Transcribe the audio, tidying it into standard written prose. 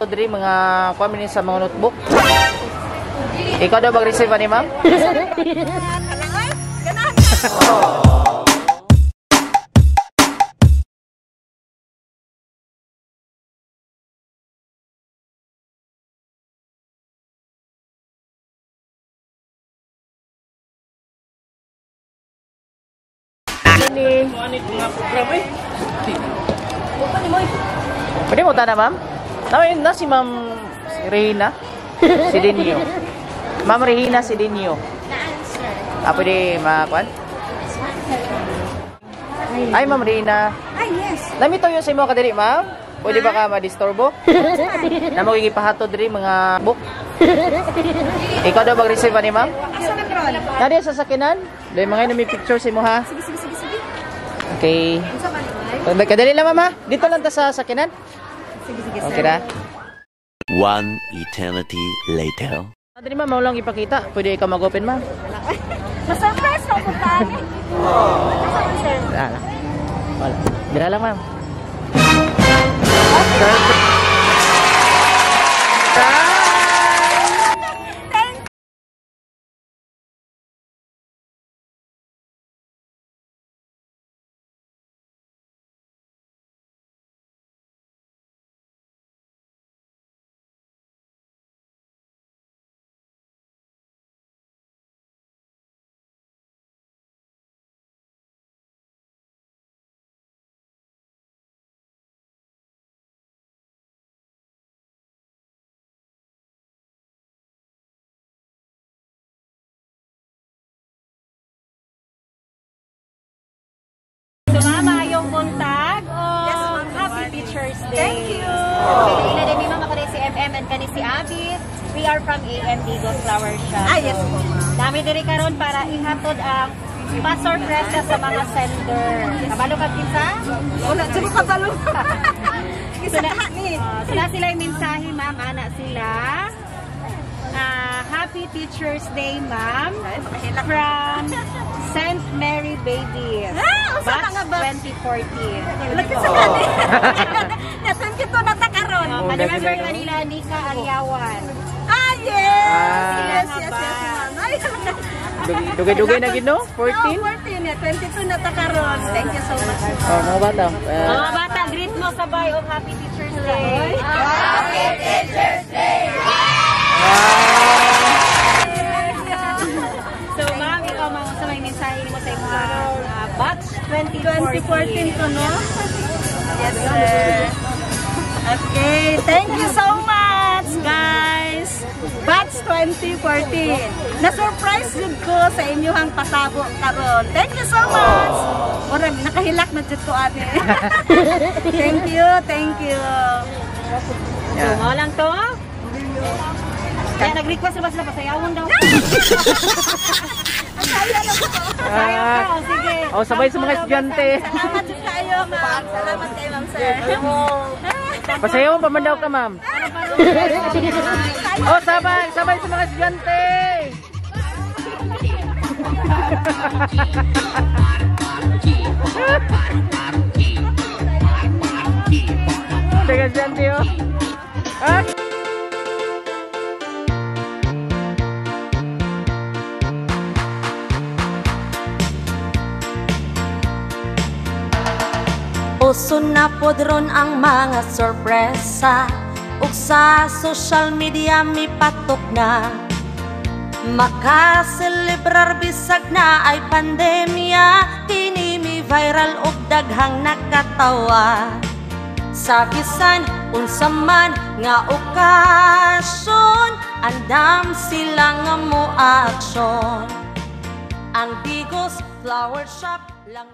Diri mga kuha ni sa mga notebook. Ikaw daw mag-receive ani, ma'am? Ni Pwede mo tana, ma'am? Tama na si Ma'am Regina Sidenio. Ma'am Regina Sidenio. Ah, pwede makakuan? Ay, Ma'am Regina. Ay, yes. Nami to yung sa imo kadiri, ma'am? Pwede ba ka madisturbo? Namo gipahatod diri mga book. Ikaw daw mag-receive ani, ma'am? Asa na karon? Nadi sa sakinan. Dahil mga nami picture sa imo ha. Sige, sige, sige, sige. Okay. Unsa man ni? Kadali lang, ma'am ha. Dito lang ta sa sakinan. Sige, sige, sir. Okay na. One eternity later. Diri, ma'am, mao lang ipakita. Pwede ikaw mag-open, ma'am. Ma-surprise na ko tani. Asa man, sir? Wala lang. Wala. Dira lang, ma'am. So, ma'am, yung buntag o Happy Teacher's Day. Thank you. Okay, dili na din, ma'am, ako din si MM and kani si Abby. We are from AM Digos Flower Shop. Ah, yes po, ma'am. Dami diri karon para ihatod ang pasorpresa sa mga sender. Kabalo ka kinsa? Wala jud ko kabalo. Isa ka ni. So na sila yung mensahe, ma'am. Ana sila. Ah, Happy Teacher's Day, ma'am. From St. Mary Babies. Ah, usa Batch ka nga batch. 2014. Lagi sa kani. Na 22 na ta karon. Oh, remember kanila Nika Aliawan. Ah, yes. Ah. Yes, yes, yes, ma'am. Ay, Dugay-dugay na gid no? 14? Oh, 14 ya, 22 na ta karon. Thank you so much. Oh, mga bata. Mga bata, greet mo sabay og Happy Teacher's Day. So, ma'am, ikaw ma'am, sa may mensahe mo sa imong batch 2014. 2014 to, no? Yes, sir. Okay, thank you so much, guys. Batch 2014. Na-surprise jud ko sa inyong pasabo karon. Thank you so much. Murag nakahilak na jud ko ate. Thank you, thank you. So, mao lang to. Kaya nag-request na ba sila pasayawon daw? Pasayaw ka, o, sige. Oh, sabay sa mga estudyante. Salamat jud kayo, ma'am. Salamat kay ma'am, sir. Pasayaw pa man daw ka, ma'am. Oh, sabay, sabay sa mga estudyante. Teka, estudyante, oh. Ah! Uso na pod ron ang mga sorpresa ug sa social media mipatok na. Makaselebrar bisag na ay pandemya, kini mi viral ug daghang nakatawa. Sa bisan unsa man nga okasyon, andam sila nga mo aksyon. Ang Digos Flower Shop lang.